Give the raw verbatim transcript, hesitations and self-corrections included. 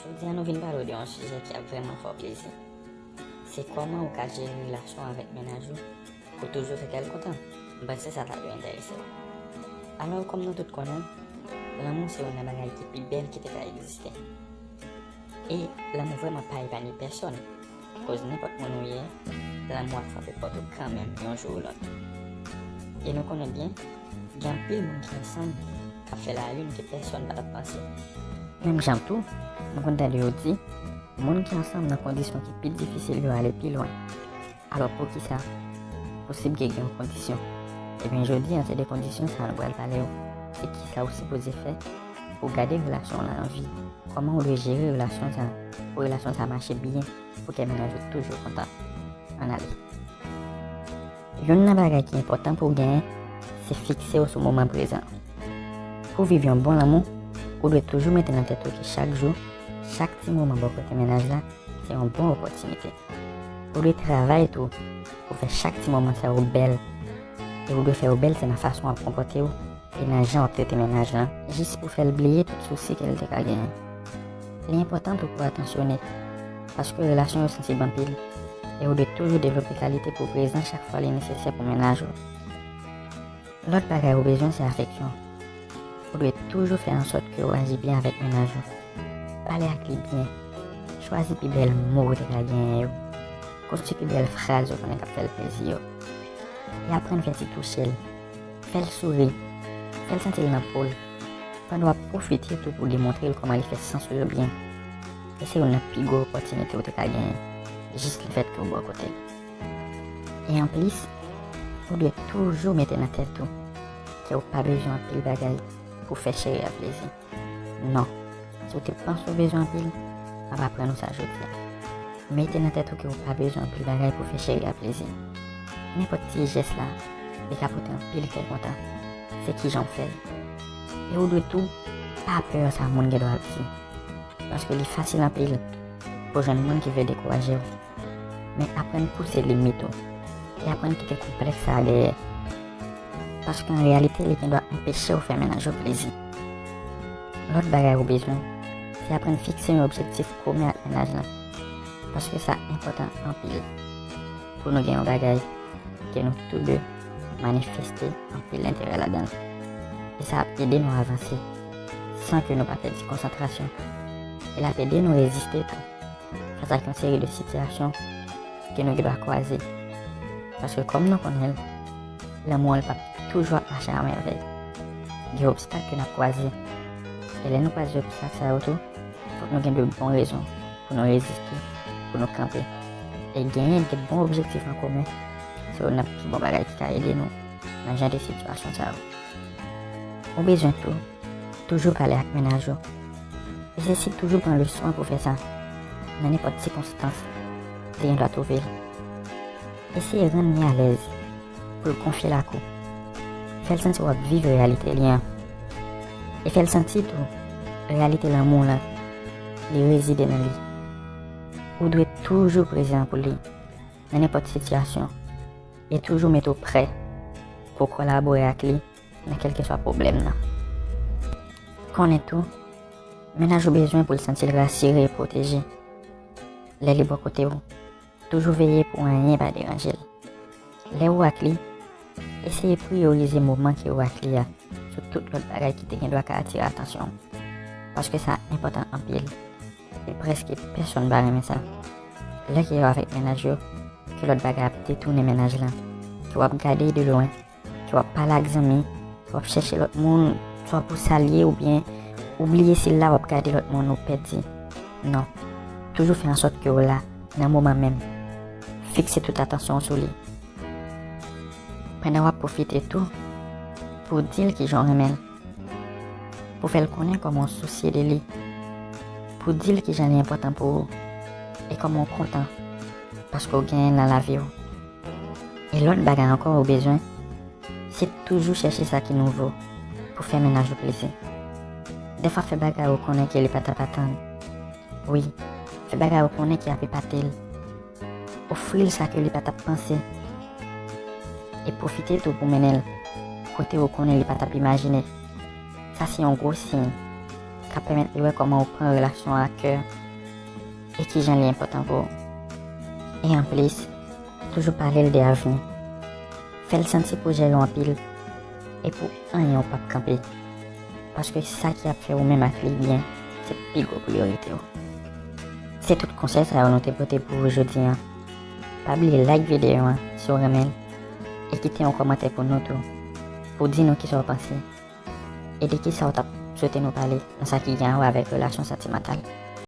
Jodi a nou vin pale w de yon sijè ki ap vrèman fè w plezi. Se kòman ou ka jere relasyon avèk mennaj ou pou toujou fè kè l kontan. M panse sa ta dwe enterese w. Alò, kòm nou tout konnen, lanmou se youn nan bagay ki pi bèl ki te ka egziste. E lanmou vrèman pa epanye pèsòn. Koz nenpòt moun ou ye, lanmou ap frape pòt ou kanmenm yon jou ou lòt. E nou konnen byen, gen anpil moun ki ansanm k ap fè lalin ke pèsòn pa t ap panse. Menm jan tou, nou konn tande yo di, moun ki ansanm nan kondisyon ki pi difisil yo ale pi lwen. Alò, poukisa? Posib ke gen yon kondisyon. Ebyen, jodi a, se de kondisyon sa a nou pral pale w. Se kisa ou sipoze fè pou gade relasyon w lan an vi. Kòman ou dwe jere relasyon sa a pou relasyon sa a mache byen, pou ke mennaj ou toujou kontan. Ann ale. Youn nan bagay ki enpòtan pou w genyen, se fikse w sou moman prezan. Pou w viv yon bon lanmou, ou dwe toujou mete nan tèt ou ke chak jou, chak ti moman bò kote mennaj la, se yon bon opòtinite. Ou dwe travay tou pou fè chak ti moman sa yo bèl. E ou dwe fè yo bèl, se nan fason w ap konpòte w e nan jan w ap trete mennaj lan, jis pou fè l bliye tout sousi ke l te ka genyen. Li enpòtan tou pou w atansyone, paske relasyon yo sansib anpil, e ou dwe toujou devlope kalite pou w prezan chak fwa li nesesè pou mennaj ou. Lòt bagay ou bezwen, se afeksyon. Ou dwe toujou fè ansòt ke w aji byen avèk mennaj ou. Pale ak li byen. Chwazi pi bèl mo ou te ka genyen yo. Konstwi pi bèl fraz ou konnen k ap fè l plezi yo. E aprann fè ti touche l. Fè l souri. Fè l santi l nan po l. Pandan w ap pwofite tou pou demontre l kòman li fè sans ou yo byen. E se youn nan pi gwo opòtinite ou te ka genyen, jis lefèt ke w bò kote l. E anplis, ou dwe toujou mete nan tèt ou ke w pa bezwen anpil bagay pou fè cheri a plezi. Non, si w te panse w bezwen anpil, m ap aprann ou sa jodi a. Mete nan tèt ou ke w pa bezwen anpil bagay pou fè cheri a plezi. Nenpòt ti jès la, li ka pote anpil kè kontan. Se kijan w fè l. E ou dwe tou pa pè sa moun gen dwa ap di. Paske li fasil anpil pou jwenn moun ki vle dekouraje w. Men aprann pouse limit ou. E aprann kite konplèks sa a dèyè. Paske an reyalite, li gendwa anpeche w fè mennaj ou plezi. Lòt bagay ou bezwen, se aprann fikse yon objektif komen ak mennaj lan. Paske sa enpòtan anpil pou nou gen yon bagay ke nou tou de manifeste anpil enterè ladan l. E sa ap ede nou avanse san ke nou pa pèdi konsantrasyon. E l ap ede nou reziste tou fas ak yon seri de sitiyasyon ke nou gendwa kwaze. Paske kòm nou konnen l, lanmou an l p ap toujou ap mache a mèvèy. Gen obstak ke n ap kwaze. E lè nou kwaze obstak sa yo tou, fòk nou gen de bon rezon pou nou reziste, pou nou kanpe. E genyen de bon objektif an komen, se youn nan pi bon bagay ki ka ede nou nan jan de sitiyasyon sa yo. Ou bezwen tou toujou pale ak mennaj ou. E se si toujou pran le swen pou fè sa, nan nenpòt sikonstans li gendwa twouve l. Eseye rann li alèz pou l konfye l ak ou. Fè l santi w ap viv reyalite li an. E fè l santi tou, reyalite lanmou w lan, li rezide nan li. Ou dwe toujou prezan pou li, nan nenpòt sitiyasyon, e toujou mete w prè pou w kolabore ak li nan kèlkeswa pwoblèm nan. Konnen tou, mennaj ou bezwen pou l santi l rasire e pwoteje. Lè li bò kote w, toujou veye pou anyen pa deranje l. Lè ou ak li, eseye priyorize moman ke ou ak li a sou tout lòt bagay ki te gendwa ka atire atansyon w. Paske sa enpòtan anpil. E prèske pèsonn pa renmen sa. Lè ke yo avèk mennaj yo, ke lòt bagay ap detounen mennaj lan, ke w ap gade de lwen, ke w ap pale ak zanmi, ke w ap chèche lòt moun, swa pou salye oubyen ou bliye si l la, w ap gade lòt moun, ou pèdi. Non. Toujou fè ansòt ke w la, nan moman menm. Fikse tout atansyon w sou li. Pandan w ap pwofite tou pou w di l kijan w renmen l, pou w fè l konnen kòman w sousye de li, pou w di l kijan li enpòtan pou ou e kòman w kontan paske w genyen l nan lavi w. E lòt bagay ankò ou bezwen, se toujou chèche sa ki nouvo pou fè mennaj ou plezi. Dèfwa fè bagay ou konnen ke li pa t ap atann. Wi, fè bagay ou konnen ke ap epate l. Ofri l sa ke li pa t ap panse. E pwofite tou pou mennen l kote ou konnen li pa t ap imajine. Sa se yon gwo siy. ap pèmèt li wè kòman ou pran relasyon an a kè e kijan li enpòtan pou ou. E anplis, toujou pale l de avni. Fè l santi pwojè yo anpil e pou anyen ou p ap kanpe. Paske sa ki ap fè ou menm ak li byen, se pi gwo priyorite w. Se tout konsèy sa yo nou te pote pou ou jodi an. Pa bliye like videyo an si w renmen l e kite yon kòmantè pou nou tou, pou di nou kisa w panse e de kisa w t ap swete nou pale nan sa ki gen a wè avèk relasyon santimantal.